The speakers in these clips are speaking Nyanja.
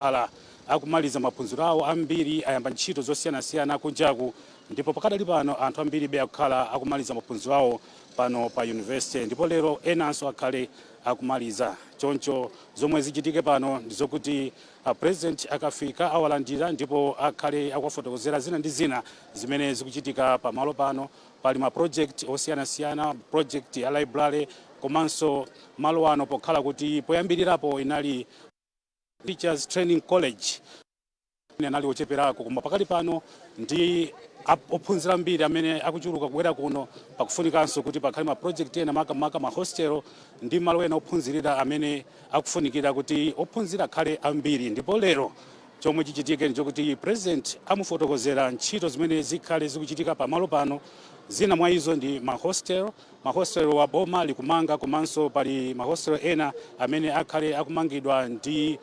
Ala akumaliza maphunziro awo, ambiri ayamba ntchito zosiyanasiyana kunjaku, ndipo pakadali pano anthu ambiri be akukhala akumaliza maphunziro awo pano pa university, ndipo lero enanso akhale akumaliza. Choncho zomwe zichitike pano ndi zokuti president akafika awalandira ndipo akhale akuwafotokozera zina ndi zina zimene zikuchitika pamalo pano. Pali ma project osiyanasiyana, project ya library, komanso malo ano pokhala kuti poyambirirapo inali Teachers Training College, anali ocheperako, koma pakali pano ndi ophunzira ambiri amene akuchuluka kubwera kuno, pakufunikanso kuti pakhale ma project ena, makamaka ma hostel ndi malo ena ophunzirira amene akufunikira kuti ophunzira akhale ambiri. Ndipo lero chomwe chichitike ndichokuti president amufotokozera ntchito zimene zikhale zikuchitika pamalo pano. Zina mwa izo ndi ma hostel, ma hostel wa boma likumanga, komanso pali ma hostel ena amene akhale akumangidwa ndi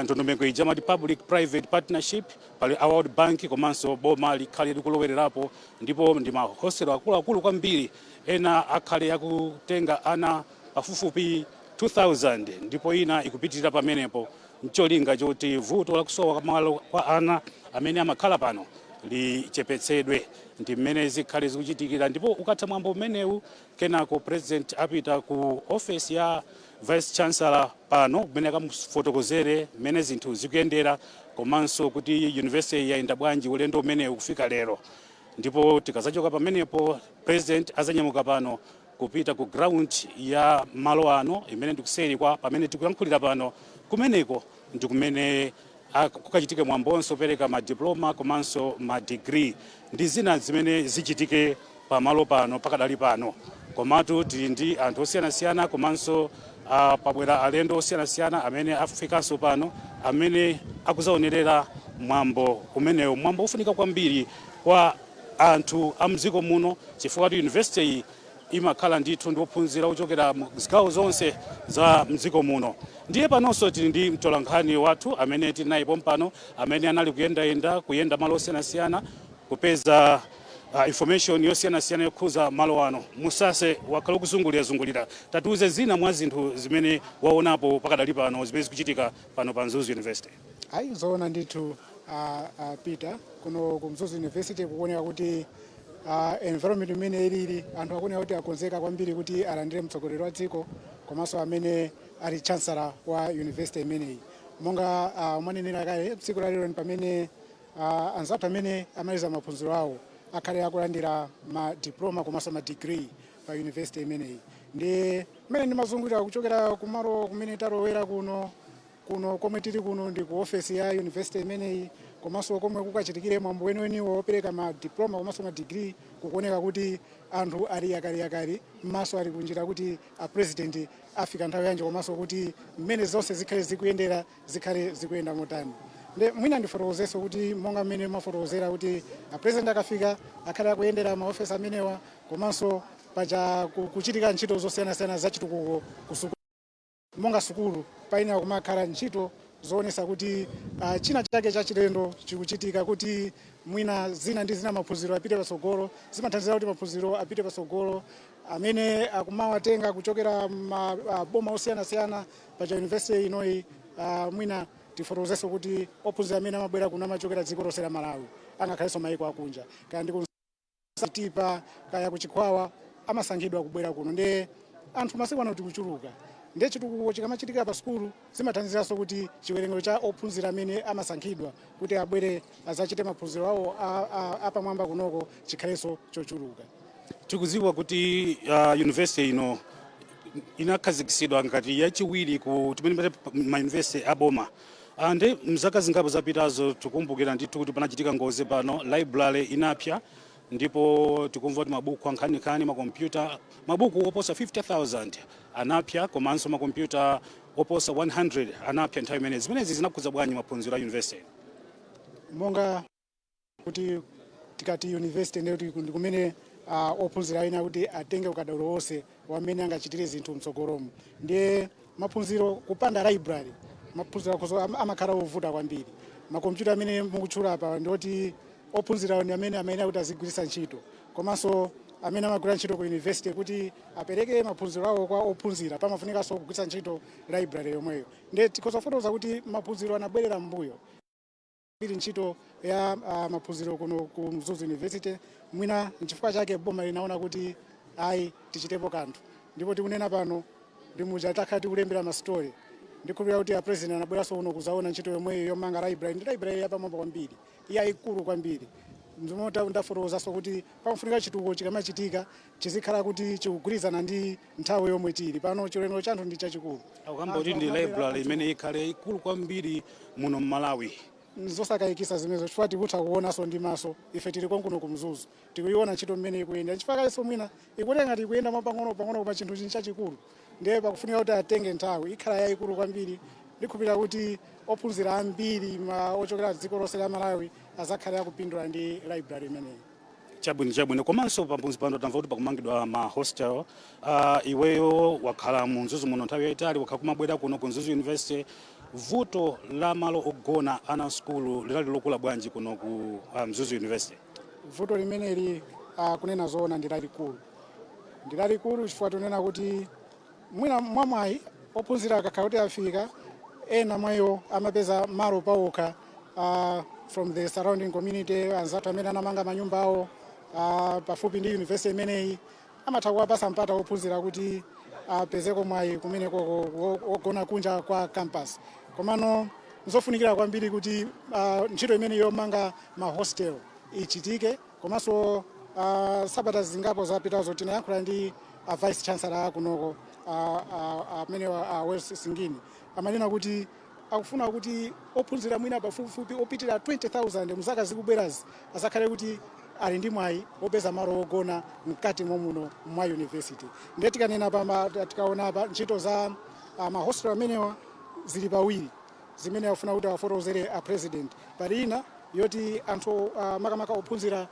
ndondomeko ija mati public private partnership. Pali a World Bank komanso boma likhale likulowererapo, ndipo ndi ma hostel akuluakulu kwambiri. Ena akhale akutenga ana pafupifupi 2000 ndipo ina ikupitirira pamenepo, ncholinga choti vuto lakusowa malo kwa ana amene amakhala pano lichepetsedwe. Ndi mmene zikhale zikuchitikira. Ndipo ukatha mwambo umenewu, kenako president apita ku office ya vice chancellor pano, kumene akamufotokozere mmene zinthu zikuyendera komanso kuti university yayenda bwanji ulendo umenewu kufika lero. Ndipo tikazachoka pamenepo, president azanyamuka pano kupita ku ground ya malo ano imene ndikuseri kwa pamene tikuyankhulira pano. Kumeneko ndi kumene kukachitike mwambonso opereka ma diploma komanso ma degree ndi zina zimene zichitike pamalo pano pakadali pano. Komatu tili ndi anthu osiyanasiyana, komanso pabwera alendo osiyanasiyana amene afikanso pano, amene akuzaonerera mwambo umenewu, mwambo ofunika kwambiri kwa anthu a mdziko muno, chifukwa kuti university iyi imakhala ndithu ndi ophunzira ochokera mu zigawo zonse za mdziko muno. Ndiye panonso tili ndi mtolankhani wathu amene tili naye pompano, amene anali kuyendayenda, kuyenda malo osiyanasiyana kupeza information yosiyanasiyana yokhuza malo ano. Musase, wakhala ukuzungulirazungulira, tatiuze zina mwa zinthu zimene waonapo pakadali pano zimene zikuchitika pano pa Mzuzu University. Ayi, zoona ndithu, Peter, kuno ku Mzuzu University kukuoneka kuti environment imene ilili, anthu akuoneka kuti akonzeka kwambiri kuti alandire mtsogoleri wa dziko komanso amene ali chancellor wa university imeneyi. Monga mwanenera kale, tsiku la lero ni pamene anzathu amene amaliza maphunziro awo akhale akulandira ma diploma komanso ma degree pa university imeneyi. Ndi mmene ndimazungulira kuchokera kumalo kumene talowera kuno, kuno komwe tili kuno ndi ku ofesi ya university imeneyi, komanso komwe kukachitikire mwambo weniweniwo wopereka ma diploma komanso ma degree, kukuoneka kuti anthu ali yakaliyakali, m'maso ali kunjira kuti a president afika nthawi yanji, komanso kuti mmene zonse zikhale zikuyendera, zikhale zikuyenda motani. Nde mwina ndifotokozenso kuti monga mmene mafotokozera kuti a president akafika akhale akuyendera maofesi amenewa, komanso paja kuchitika ntchito zosiyanasiyana zachitukuko ku sukulu. Monga sukulu payenera kumakhala ntchito zoonesa kuti china chake chachilendo chikuchitika, kuti mwina zina ndi zina, maphunziro apite patsogolo. Zimathandizira kuti maphunziro apite patsogolo amene akumawatenga kuchokera maboma osiyanasiyana. Paja university inoyi, mwina tifotokozenso kuti ophunzira amene amabwera kuno amachokera dziko lonse la Malawi, angakhalenso mayiko akunja, kaya ndi Chitipa kaya kuChikwawa, amasankhidwa kubwera kuno. Ndi anthu masiku ano tikuchuluka, ndiye chitukuko chikamachitika pa sukulu zimathandiziranso kuti chiwerengero cha ophunzira amene amasankhidwa kuti abwere azachite maphunziro awo apamwamba kunoko chikhalenso chochuluka. Tikudziwa kuti university ino inakhazikitsidwa ngati yachiwiri ku timene ma university aboma. Ndi mzaka zingapo zapitazo tikumbukira ndithu kuti panachitika ngozi pano, library inapya, ndipo tikumva kuti mabuku ankhaninkhani, makompyuta, mabuku oposa 50,000 anapya, komanso makompyuta oposa 100 anapya nthawi imeneyi. Zimenezi zinakhudza bwanji maphunziro a university? Monga kuti tikati university, ndiye kuti ndi kumene ophunzira ayenera kuti atenge ukadaulo wonse wamene angachitire zinthu mtsogolomo. Ndiye maphunziro kupanda library, maphunziro amakhala ovuta kwambiri. Makompyuta amene mukutchula apa ndioti ophunzira ndi amene amayenera kuti azigwiritsa ntchito, komanso Amene amagwira ntchito ku university kuti apereke maphunziro awo kwa ophunzira, pamafunikanso kugwiritsa ntchito library yomweyo. Ndiye tikhoza kufotokoza kuti maphunziro anabwerera mbuyo ili ntchito ya maphunziro kuno ku Mzuzu University. Mwina nchifukwa chake boma linaona kuti ayi, tichitepo kanthu. Ndipo tikunena pano, ndi muja takhala tikulembera ma story, ndikhulupirira kuti a president anabweranso kuno kuzaona ntchito yomweyo yomanga library. Ndi library yapamwamba kwambiri, yayikulu kwambiri. Ndimota ndafotokozanso kuti pamafunika chitukuko chikamachitika chizikhala kuti chikugwirizana ndi nthawi yomwe tili pano. Chiwerengero cha anthu ndi chachikulu. Akukamba kuti ndi library imene ikhale ikulu kwambiri muno mMalawi. Nzosakayikisa zimenezo, chifukwa tikutha kuonanso ndi maso. Ife tili konkuno ku Mzuzu, tikuiona ntchito mmene ikuyenda. Chifukwa kalinso mwina ikuoneka ngati ikuyenda mwapang'ono pang'ono, koma chinthu chini chachikulu, ndiye pakufunika kuti atenge nthawi. Ikhala yayikulu kwambiri. Ndikhulupirira kuti ophunzira ambiri ma ochokera dziko lonse la Malawi azakhale akupindula ndi library imeneyi. Chabwino. Komanso pamudzi pano tamva kuti pakumangidwa ma hostel. Iweyo wakhala mu Mzuzu muno nthawi yayitali, wakhala kumabwera kuno ku Mzuzu University. Vuto la malo ogona ana sukulu linali lokula bwanji kuno ku Mzuzu University? Vuto limeneli, kunena zoona, ndi lalikulu, ndi lalikulu, chifukwa tunena kuti mwina mwamwayi ophunzira akakhala kuti afika, ena mwa iwo amapeza malo pawokha from the surrounding community. Anzathu amene anamanga manyumba awo pafupi ndi university imeneyi amatha kuwapasa mpata ophunzira kuti apezeko mwayi kumeneko wogona kunja kwa campus. Komano nzofunikira kwambiri kuti ntchito imene yomanga ma hostel ichitike. Komanso sabata zingapo zapitazo tinayankhula ndi vice chancellor kunoko, amene Wells Singini, amanena kuti akufuna kuti ophunzira mwina pafupifupi opitira 20,000 mzaka zikubwerazi azakhale kuti ali ndi mwayi wopeza malo ogona mkati momuno mwa university. Ndiye tikanena pa, tikaona pa ntchito za mahostel amenewa, zili pawiri zimene afuna kuti afotokozere a president. Pali ina yoti anthu, makamaka ophunzira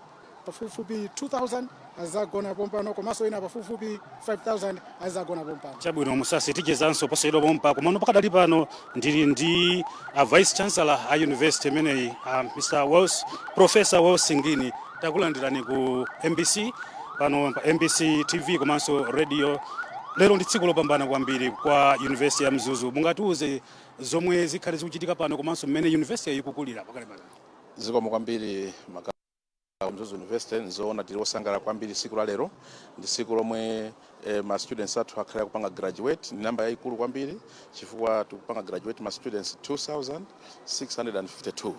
pafupifupi 2000 azagona pompano, komanso ina pafupifupi 5000 azagona pompano. Chabwino, musasi tichezanso posachedwa pompa. Komano pakadali pano ndili ndi a vice chancellor a university imeneyi, Mr Wells, Professor Wells Singini. Takulandirani ku MBC pano pa MBC TV komanso radio. Lero ndi tsiku lopambana kwambiri kwa University ya Mzuzu. Mungatiuze zomwe zikhale zikuchitika pano komanso mmene university ikukulira pakali pano? Zikomo kwambiri. Maka Mzuzu University, nzoona tili osangalala kwambiri. Tsiku la lero ndi tsiku lomwe ma students athu akhala kupanga graduate. Ndi namba yayikulu kwambiri chifukwa tikupanga graduate ma students 2652,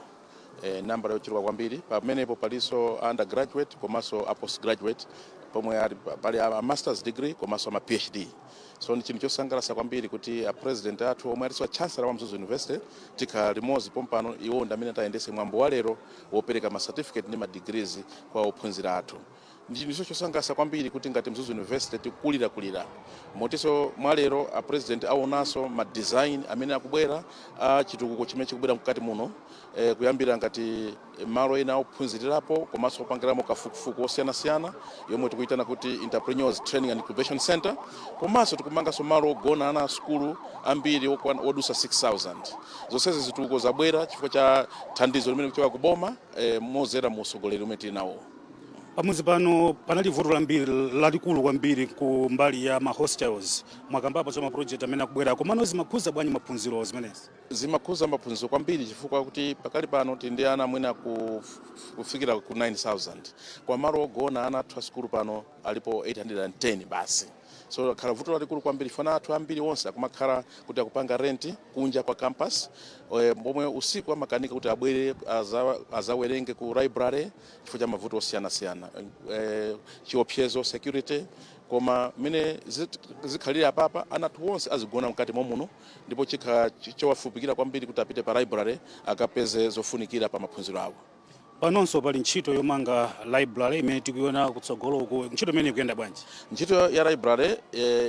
namba yochuluka kwambiri. Pamenepo palinso undergraduate komanso a postgraduate, pomwe ali pali a masters degree komanso ama PhD. So ndi chinthu chosangalatsa kwambiri kuti a president athu, omwe alinso a chancellor wa Mzuzu University, tikhala limodzi pompano. Iwo ndi amene atayendetse mwambo wa lero wopereka ma certificate ndi ma degrees kwa ophunzira athu. Ndi chinthu chosangalatsa kwambiri kuti ngati Mzuzu University tikukulirakulira motinso mwalero a president aonanso ma design amene akubwera a chitukuko chimene chikubwera mkati muno, kuyambira ngati malo ena ophunzirirapo komanso opangiramo kafukufuku osiyanasiyana yomwe tikuyitana kuti Entrepreneurs Training and Incubation Center, komanso tikumanganso malo ogona ana a sukulu ambiri odusa 6000. Zonsezi zitukuko zabwera chifukwa cha thandizo limene kuchoka kuboma mozera mu usogoleri umene tili nawo. Pamudzi pano panali vuto lambiri lalikulu kwambiri ku mbali ya ma hostels. Mwakambapo za ma project amene akubwera, komano zimakhuza bwanji maphunziro zimenezi? Zimakhuza maphunziro kwambiri, chifukwa kuti pakali pano tili ndi ana mwina kufikira ku 9000, kwa malo ogona ana athu a sukulu pano alipo 810 basi. So khala vuto lalikulu kwambiri. Fana athu ambiri onse akumakhala kuti akupanga rent kunja kwa campus, pomwe usiku amakanika kuti abwere azawerenge ku library chifukwa cha mavuto osiyanasiyana, chiopsezo, security. Koma mmene zikhalira apapa, ana athu onse azigona mkati momuno, ndipo chikhala chowafupikira kwambiri kuti apite pa library akapeze zofunikira pa maphunziro awo. Panonso pali ntchito yomanga library imene tikuiona kutsogolo uku. Ntchito imene ikuyenda bwanji? Ntchito ya library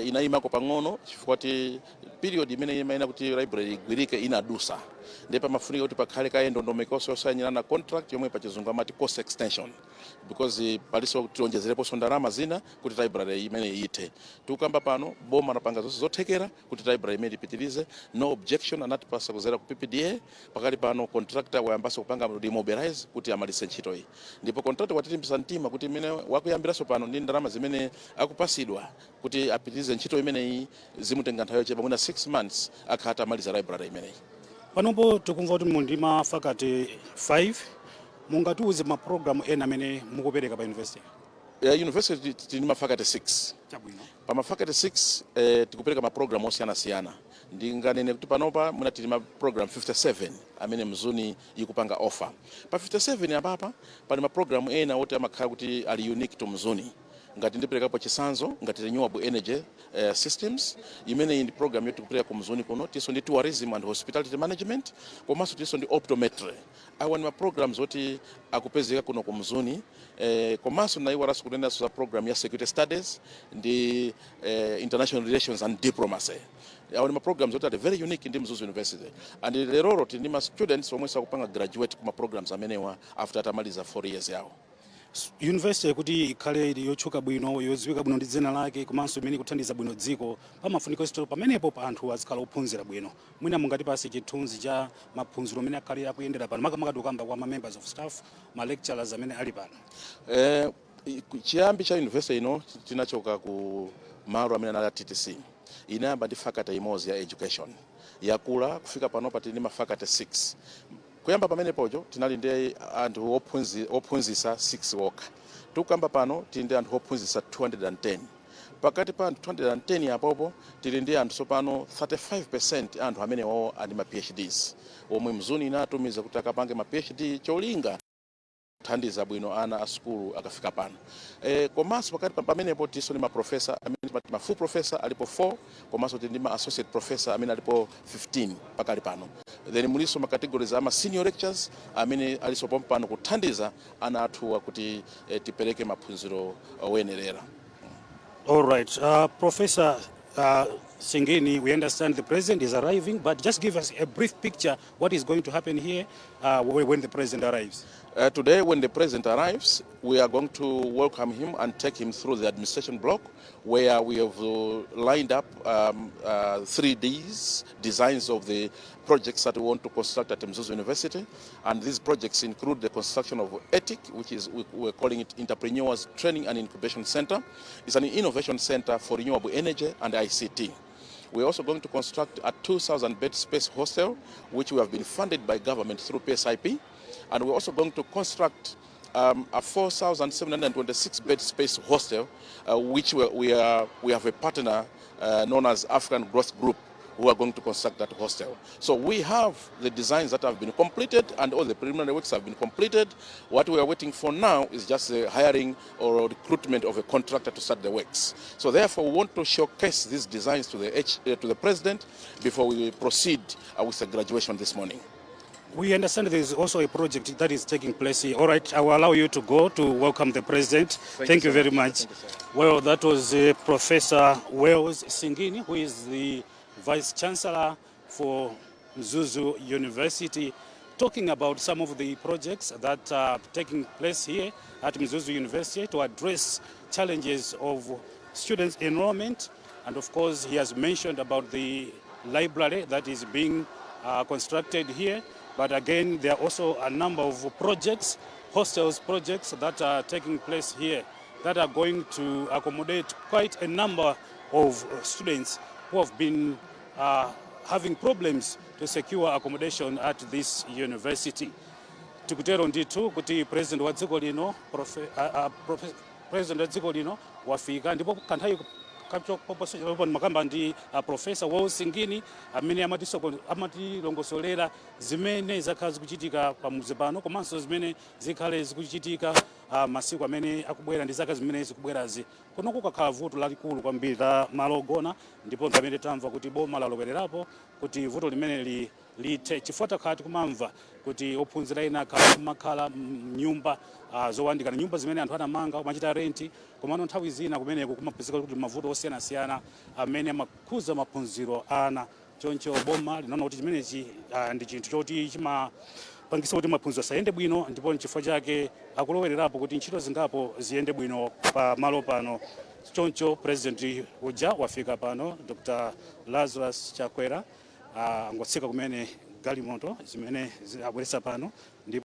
inayimako pang'ono chifukwa ti period imene imayena kuti library igwirike inadusa. Ndiye pamafunika kuti pakhale kaye ndondomekonso yosayinirana contract yomwe pachizungu amati cost extension, because palinso tionjezereponso ndalama zina kuti library imene ithe. Tikukamba pano, boma lapanga zonse zothekera kuti library imene ipitirize. No objection anatipasa kuzera ku PPDA. Pakali pano contractor wayambanso kupanga remobilize kuti amalize ntchito iyi, ndipo contractor watilimbisa mtima kuti imene wakuyambiranso pano ndi ndalama zimene akupasidwa kuti apitirize ntchito imeneyi, zimutenga nthawi yochepa, mwina 6 months akhala atamaliza library imeneyi. Panopo tikumva kuti muli ndi ma faculty 5. Mungatiuze ma program ena amene mukupereka pa university? Ya university tili ma faculty 6. Pa ma faculty 6 tikupereka ma program osiyanasiyana. Ndinganene kuti panopa mwina tili ma program 57 amene Mzuni ikupanga offer. Pa 57 apapa pali ma program ena oti amakhala kuti ali unique to Mzuni. Ngati ndiperekapo chitsanzo, ngati renewable energy systems, imeneyi ndi program yoti tikupereka ku Mzuni kuno. Tiso ndi tourism and hospitality management, komanso tiso ndi optometry. Awa ndi ma programs oti akupezeka kuno ku Mzuni. Komanso nayiwalanso kunenanso za program ya security studies ndi international relations and diplomacy. Awa ndi ma programs oti ali very unique ndi Mzuzu University, and lerolo tili ndi ma students omwe sakupanga graduate kuma programs amenewa after atamaliza 4 years yawo. University kuti ikhale ili yotchuka bwino, yodziwika bwino ndi dzina lake, komanso imene ikuthandiza bwino dziko, pamafunika sto pamenepo pa anthu azikhala ophunzira bwino. Mwina mungatipase chithunzi cha maphunziro amene akhale akuyendera pano, makamaka tikukamba kwa ma members of staff, ma lecturers amene ali pano? Chiyambi cha university ino tinachoka ku malo amene anali a TTC. Inayamba ndi faculty imodzi ya education, yakula kufika panopa tili ndi ma faculty 6. Kuyamba pamenepocho tinali ndi anthu ophunzitsa 6 okha. Tikukamba pano tili ndi anthu ophunzitsa 210. Pakati pa anthu 210 apopo tili ndi anthu tsopano 35% anthu amenewo ali ma PhDs, omwe Mzuni inatumiza kuti akapange ma PhD, cholinga kuthandiza bwino ana a sukulu akafika pano. Komanso pakati pamenepo tiso ndi maprofesa amene timati ma full professor, alipo 4, komanso tili ndi ma associate professor amene alipo 15 pakali pano. Then muliso ma categories ama senior lecturers amene aliso pompano kuthandiza ana athuwa kuti tipereke maphunziro oyenerera. All right, Professor Singini, we understand the president is arriving, but just give us a brief picture what is going to happen here when the president arrives. Today, when the president arrives, we are going to welcome him and take him through the administration block, where we have lined up 3Ds, designs of the projects that we want to construct at Mzuzu University. And these projects include the construction of ETIC, which is, we're calling it Entrepreneurs Training and Incubation Center. It's an innovation center for renewable energy and ICT. We're also going to construct a 2,000 bed space hostel, which we have been funded by government through PSIP. And we're also going to construct a 4,726 bed space hostel, which we have a partner known as African Growth Group, who are going to construct that hostel. So we have the designs that have been completed and all the preliminary works have been completed. What we are waiting for now is just the hiring or recruitment of a contractor to start the works. So therefore, we want to showcase these designs to the president before we proceed with the graduation this morning. We understand there is also a project that is taking place here. All right, I will allow you to go to welcome the president. Thank you you so very much. much. Thank you, sir. Well, that was Professor Wells Singini, who is the Vice Chancellor for Mzuzu University, talking about some of the projects that are taking place here at Mzuzu University to address challenges of students' enrollment. And of course, he has mentioned about the library that is being constructed here. But again, there are also a number of projects, hostels projects that are taking place here that are going to accommodate quite a number of students who have been having problems to secure accommodation at this university. Tikutero ndithu kuti president wa dziko lino president wa dziko lino wafika, ndipo kanthawi makamba ndi Professor Wells Singini amene amatilongosolera zimene zakhala zikuchitika pamudzi pano, komanso zimene zikhale zikuchitika masiku amene akubwera ndi zaka zimene zikubwerazi. Kuno kukakhala vuto lalikulu kwambiri la malo ogona, ndipo pamene tamva kuti boma lalowererapo kuti vuto limeneli lithe, chifukwa takhala tikumamva kuti ophunzira ena akhala kumakhala mnyumba zowandikana, nyumba zimene anthu anamanga kumachita rent, komano nthawi zina kumeneko kumapezeka kuti mavuto osiyanasiyana amene amakhuza maphunziro ana. Choncho boma linaona kuti chimenechi ndi chinthu choti chimapangisa kuti maphunziro asayende bwino, ndipo nchifukwa chake akulowererapo kuti ntchito zingapo ziyende bwino pa malo pano. Choncho President uja wafika pano, Dr Lazarus Chakwera, angotsika kumene galimoto zimene abweretsa pano ndipo